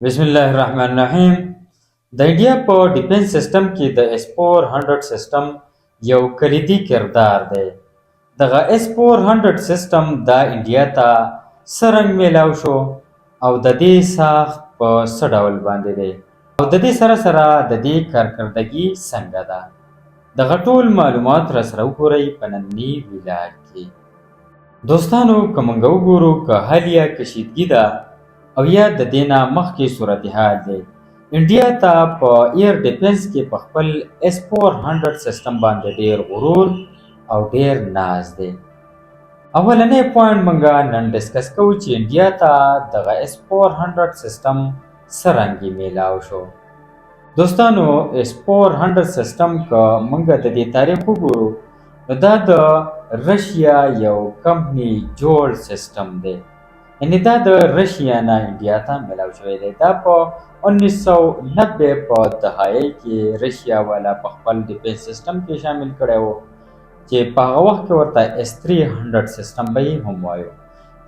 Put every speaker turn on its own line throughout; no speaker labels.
بسم الله الرحمن الرحیم. د انډیا په ډیفنس سیستم کې د اس 400 سیستم یو کلیدي کردار دی. دغه اس 400 سیستم دا انډیا ته څه رنګ میلاو شو او د دې ساخت په څه ډول باندې دی او د دې سره سره د دې کارکردګي څنګه ده، دغه ټول معلومات را سره وګورئ په ننني ویلاګ کې. دوستانو، که مونږ وګورو، که حالیه کشیدګي ده او یا د دې نه مخکې صورتحال دی، انډیا ته په ایر ډیفنس کې په خپل اس 400 سیستم باندې ډیر غرور او ډیر ناز دی. اولنی پوینټ مونږ نن ډسکس کوو چې انډیا ته دغه اس 400 سیستم څه رنګې میلاو شو. دوستانو، اس 400 سیستم که مونږ د دې تاریخ وګورو، نو دا د رشیا یو کمپنی جوړ سیستم دی، یعنی دا د رشیا نه انډیا ته میلاو شوی دی. دا په 1990 په دهایۍ کې رشیا والا په خپل ډیفنس سیستم کې شامل کړی و، چې په هغه وخت کې ورته اس 300 سیستم به یې هم وایو.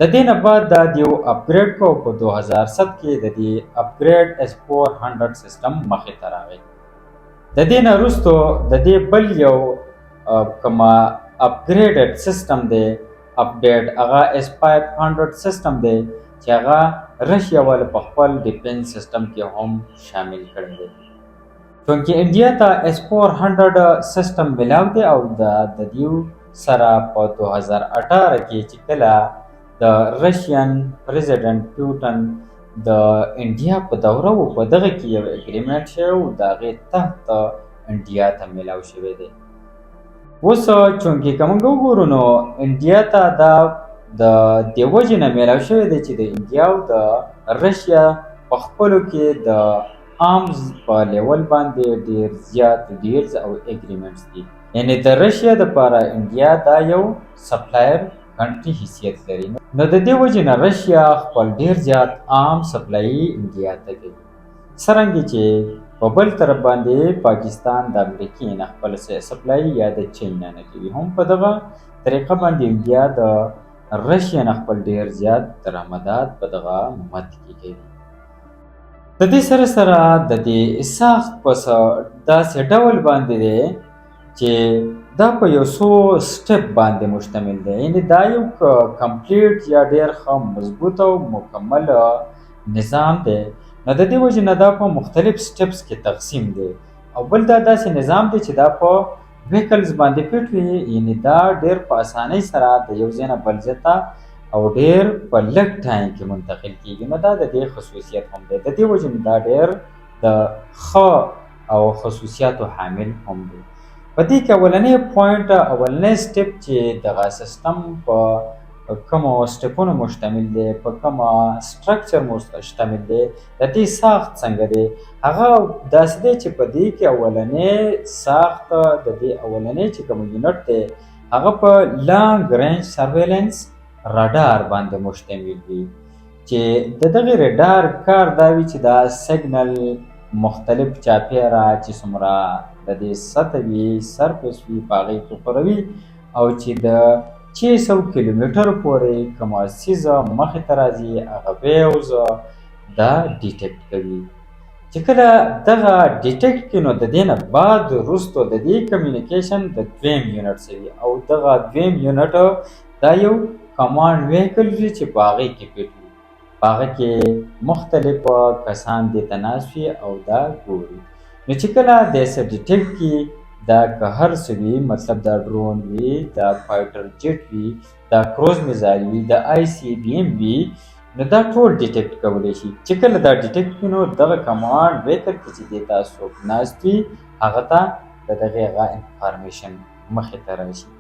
د دې نه بعد دا دیو اپګریډ کو، په 2007 کې د دې اپګریډ اس 400 سیستم مخې ته راغی. د دې نه وروسته د دې بل یو کومه اپګریډډ سیستم دی، اپډیټ، هغه اس 500 سیستم دی، چې هغه رشیا والا په خپل ډیفنس سیستم کې هم شامل کړی دی. چونکه انډیا ته اس 400 سیستم ملاو دی او د دیو سره په 2018 کې چې کله د رشین پریزیډنټ پیوټن د انډیا په دوره و، په دغه کې یو اګریمنټ شوی او د هغې تحت انډیا ته ملاو شوی دی. اوس چونکه که موږ وګورو، نو انډیا ته دا د دې وجې نه میلاو شوی دی چې د انډیا او د رشیا په خپلو کې د آرمز په لیول باندې ډیر زیات ډیلز او اګریمنټس دي، یعنی د رشیا دپاره انډیا دا یو سپلایر کنټري حیثیت لري. نو د دې وجې نه رشیا خپل ډیر زیات آرم سپلای انډیا ته کوي. څرنګه چې په بل طرف باندې پاکستان د امریکې نه خپل سپلای یا د چین نه نه کوي، هم په دغه طریقه باندې انډیا د رشیا نه خپل ډیر زیات درآمدات په دغه مد کې کوي. د دې سره سره د دې ساخت په داسې ډول باندې دی چې دا په یو څو سټپ باندې مشتمل دی، یعنی دا یو کمپلیټ یا ډیر ښه مضبوط او مکمل نظام دی. نو د دې وجې نه دا په مختلف سټپس کې تقسیم دی. او بل دا داسې نظام دی چې دا په ویکلز باندې فټ وي، یعنی دا ډیر په اسانۍ سره د یو ځای نه بل ځای ته او ډیر په لږ ټایم کې منتقل کیږي. نو دا د دې خصوصیت هم دی. د دې وجې نه دا ډیر د ښه او خصوصیاتو حامل هم دی. په دې کې اولنی پوینټ، اولنی سټپ چې دغه سیستم په کومو سټپونو مشتمل دی، په کومه سټرکچر مشتمل دی، د دې ساخت څنګه دی، هغه داسې دی چې په دې کې اولنی ساخت، د دې اولنی چې کوم یونټ دی، هغه په لانګ رینج سرویلنس رادار باندې مشتمل وي، چې د دغه رادار کار دا وي چې دا سیګنل مختلف چاپیره چې څومره د دې سطح وي، سرفیس وي، په هغې کې خوروي او چې د 600 کیلومتر پورې کومه څیز مخې ته راځي، هغه ویوز دا ډیټیکټ کوي. چې کله دغه ډیټیکټ کړي، نو د دې نه بعد وروسته د دې کمیونیکیشن د دویم یونټ سره وي او دغه دویم یونټ دا یو کمانډ ویکل وي چې په هغې کې فټ وي. په هغه کې مختلف کسان دې ته ناست وي او دا ګوري. نو چې کله د څه ډیټیکټ کړي، دا که هر څه وي، مطلب دا ډرون وي، دا فایټر جیټ وي، دا کروز میزایل وي، دا آی سی بي ایم وي، نو دا ټول ډیټیکټ کولی شي. چې کله دا ډیټیکټ کړي، نو دغه کمانډ ویکل کې چې دې ته څوک ناست وي، هغه ته د دغې هغه انفارمیشن مخې ته راشي.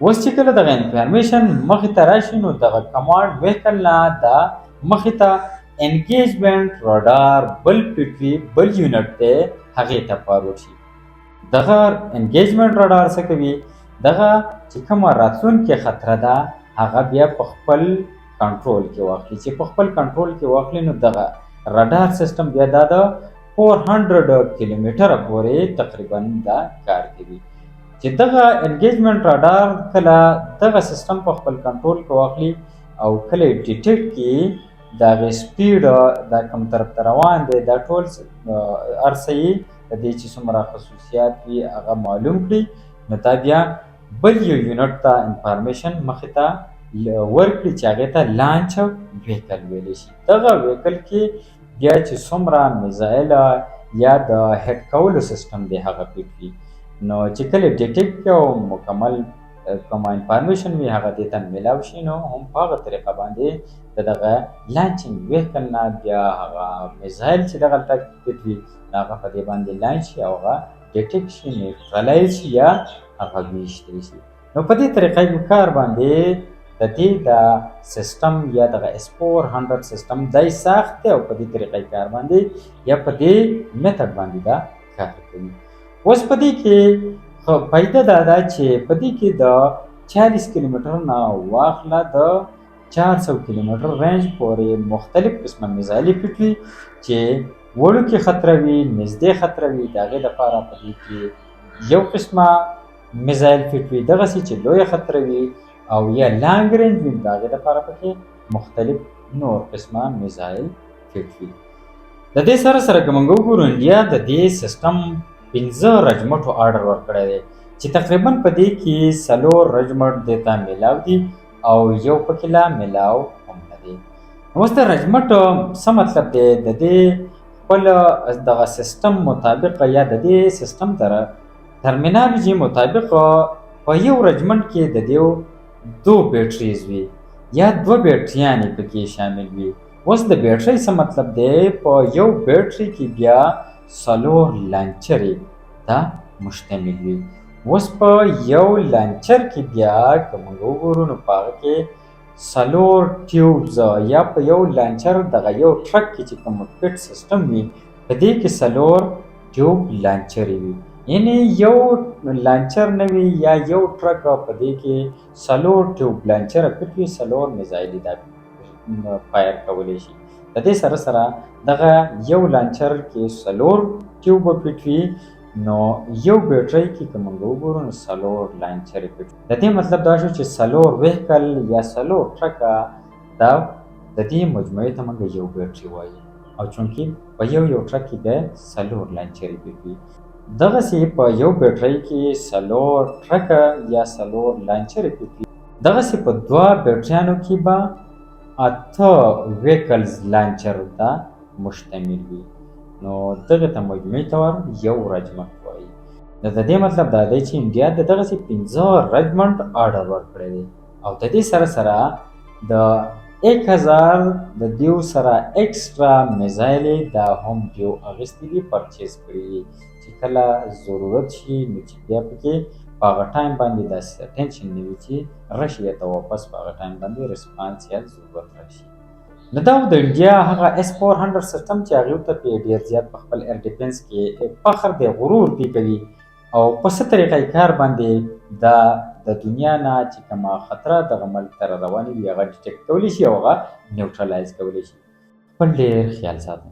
اوس چې کله دغه انفارمیشن مخې ته راشي، نو دغه کمانډ ویکل نه دا مخې ته انګیجمنټ رادار بل فټ وي، بل یونټ دی، هغې ته فارورډ شي. دغه انګیجمنټ رادار څه کوي؟ دغه چې کومه راتلونکې خطره ده، هغه بیا په خپل کنټرول کې واخلي. چې په خپل کنټرول کې واخلي، نو دغه رادار سیستم بیا دا د 400 کیلومتر پورې تقریبا دا کار کوي. چې دغه انګیجمنټ رادار کله دغه سیستم په خپل کنټرول کې واخلي او کله ډیټیکټ کړي، د هغې سپیډ، دا کوم طرف ته روان دی، دا ټول هر څه یې د دې چې څومره خصوصیات وي هغه معلوم کړي. نو دا بیا بل یو یونټ ته انفارمیشن مخې ته ورکړي چې هغې ته لانچ ویکل ویلی شي. دغه ویکل کې بیا چې څومره میزایل یا د هټ کولو سیستم دی هغه فټ وي. نو چې کله ډیټیکټ او مکمل کومه انفارمیشن وي هغه دې ته میلاو شي، نو هم په هغه طریقه باندې د دغه لانچینګ ویکل نه بیا هغه میزایل چې دغلته فټ وي هغه په دې باندې لانچ شي او هغه ډیټیکټ شي، نیوټرلایز شي یا هغه ویشتل شي. نو په دې طریقه کار باندې د دې د سیستم یا دغه اس 400 سیستم دای ساخت دی او په دې طریقه کار باندې یا په دې میتھډ باندې دا کار کوي. اوس په دې کې فایده دا ده چې په دې کې د 40 کیلومتر نه واخله د 400 کیلومتر رینج پورې مختلف قسمه میزایلې فټ وي چې وړوکې خطر وي، نږدې خطر وي، د هغې دپاره په دې کې یو قسمه میزایل فټ وي. دغسې چې لویه خطر وي او یا لانګ رینج وي، د هغې دپاره پکې مختلف نور قسمه میزایل فټ وي. د دې سره سره که موږ وګورو، انډیا د دې سیستم 5 رجمټو آرډر ورکړی دی چې تقریبا په دې کې 4 رجمټ دې ته میلاو دي او یو پکې لا میلاو هم نه دی. اوس د رجمټ څه مطلب دی؟ د دې خپل دغه سیستم مطابق یا د دې سیستم تر ترمینالوجي مطابق په یو رجمنټ کې د دیو 2 بیټریز وي یا 2 بیټریانې پکې شامل وي. اوس د بیټرۍ څه مطلب دی؟ په یو بیټري کې بیا 4 لانچرې دا مشتمل وي. اوس په یو لانچر کې بیا که موږ وګورو نو په هغه کې 4 ټیوبز یا په یو لانچر دغه یو ټرک کې چې کوم فټ سیستم وي په دې کې 4 ټیوب لانچرې وي. یعنی یو لانچر نه وي یا یو ټرک په دې کې 4 ټیوب لانچر فټ وي، 4 میزایلې دا فایر کولی شي. د دې سره سره دغه یو لانچر کې 4 ټیوب فټ وي، نو یو بیټرۍ کې که موږ وګورو نو 4 لانچرې فټ وي. د دې مطلب دا شو چې 4 وهیکل یا 4 ټرکه دا د دې مجموعې ته موږ یو بیټري وایو، او چونکې په یو یو ټرک کې بیا 4 لانچرې فټ وي، دغسې په یو بیټرۍ کې 4 ټرکه یا 4 لانچرې فټ وي، دغسې په 2 بیټریانو کې به 8 ویکلز لانچر دا مشتمل وي. نو دغه ته مجموعي طور یو رجمنټ وایي. نو د دې مطلب دا دی چې انډیا د دغسې 5 رجمنټ آرډر ورکړی دی، او د دې سره سره د 1000 د دیو سره ایکسټرا میزایلې دا هم دیو اخیستي دي، پرچیز کړي دي چې کله ضرورت شي نو چې بیا پکې په هغه ټایم باندې داسې ټینشن نه وي چې راشي یا ته واپس په هغه ټایم باندې ریسپانس یا ضرورت راشي. نو دا د انډیا هغه اس 400 سیستم چې هغې ته پې ډېر زیات په خپل ایر ډیفنس کې فخر دی، غرور پې کوي، او په څه طریقه کار باندې دا د دنیا نه چې کومه خطره دغه ملک ته روانې وي هغه ډیټیکټ کولی شي او هغه نیوټرلایز کولی شي. خپل ډېر خیال ساتئ.